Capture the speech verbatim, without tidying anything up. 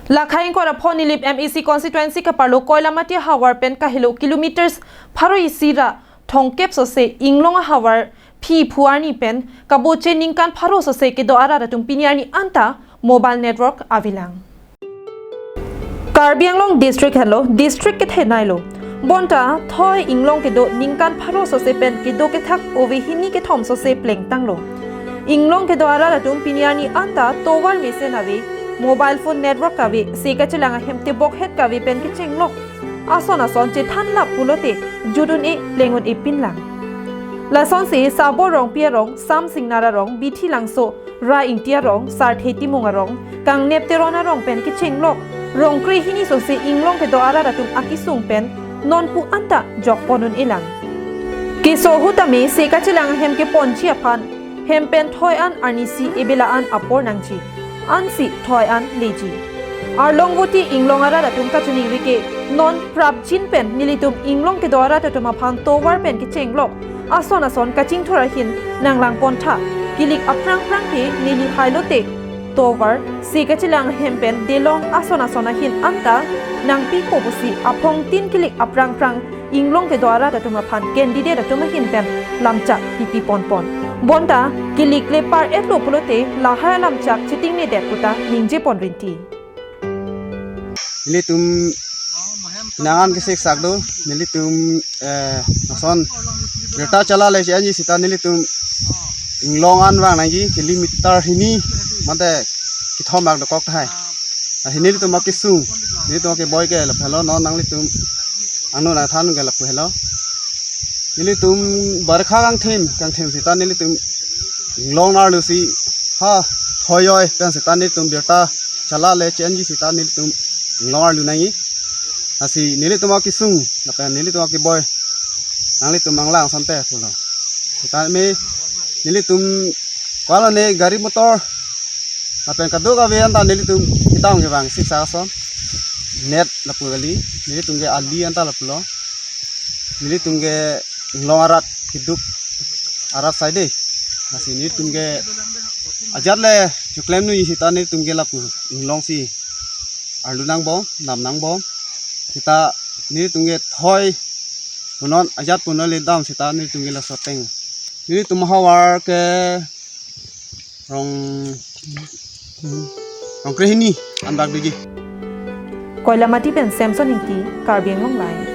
Lakhai ingkoi ra pho Nilip M A C constituency kaparlo Koilamati ahavar pen kahelo kilometers pharo isi ra thomkep sose Inglong ahavar phi phu arni pen kaboche ningkan pharo sose kedo arat atum pini arni anta mobile network avelang. Karbi Anglong district henlo, district kethenei lo. Bonta thoi Inglong kedo ningkan pharo sose pen kedo kethak ove hini kethom sose plengtanglo. Inglong kedo arat atum pini arni anta tovar mesen ave, mobile phone network kave, se kachelang ahem tebokhet kave pen kechenglok ason ason chethan lap pulote jut un-e pleng un-e pinlang. Lasonsi Sabo Rongpi arong, Sam Singnar arong, Bithi Langso, Ra Ingti arong, Sarthe Timung arong, Kangnep Teron arong pen kechenglok rongkre hini sose Inglong kedo arat atum akesung pen nonpu anta jokpon un-elang. Keso ahut tame se kachelang ahem keponji aphan hem pen thoi an arnisi ebela an apor nangji, ansi thoi an leji. Arlong voti Inglong arat atum kachiningri ke non prapjin pen nelitum Inglong kedo arat atum aphan tovar pen kechenglok ason ason kachingthur ahin nanglang pontha, kilik aphrang phrang ke neli hailote tovar, se kachelang ahem pen delong ason ason ahin anta nangpipo pusi aphongtin kilik aphrang phrang Inglong kedo arat atum aphan candidate atum ahin pen lamchak pipi ponpon. Bonta kilik le par-etlo pulote lahai lamchak chitingnedet puta ningje pon rinti. Nelitum nangan kesik sak do, nelitum, eh, ason birta chala le che-enji sita nelitum Inglong an vang nangji kilometer hini mate kethom bak dokok tahai. Ah, hini nelitum akesung, nelitum akeboi ke lapu helo, non nanglitum angno nangthan ke lapu helo. Nelitum barkha kangthim, kangthim sita nelitum Inglong arlo si ha thoi oi pen sita nelitum birta chala le che-enji sita nelitum Inglong arlo nangji. Lasi nelitum akesung lapen nelitum akeboi nanglitum nanglang asonte pulo. Sita me nelitum ko-an lone gari motor lapen kadokave anta nelitum ketang kevang siksak ason. Net lapu kali, nelitum ke ali anta lapulo. Nelitum ke Inglong arat keduk arat saide. Lasi nelitum ke ajat le choklem nu sita nelitum ke lapu Inglong si arlo nangbom, nam nangbom. Sita nelitum ke thoi punon ajat punon le dam sita nelitum ke laso ateng. Nelitum ahavar ke rong, rongkre hini an bak doji. Koilamati pen Samson Ingti, Karbi Anglong Live.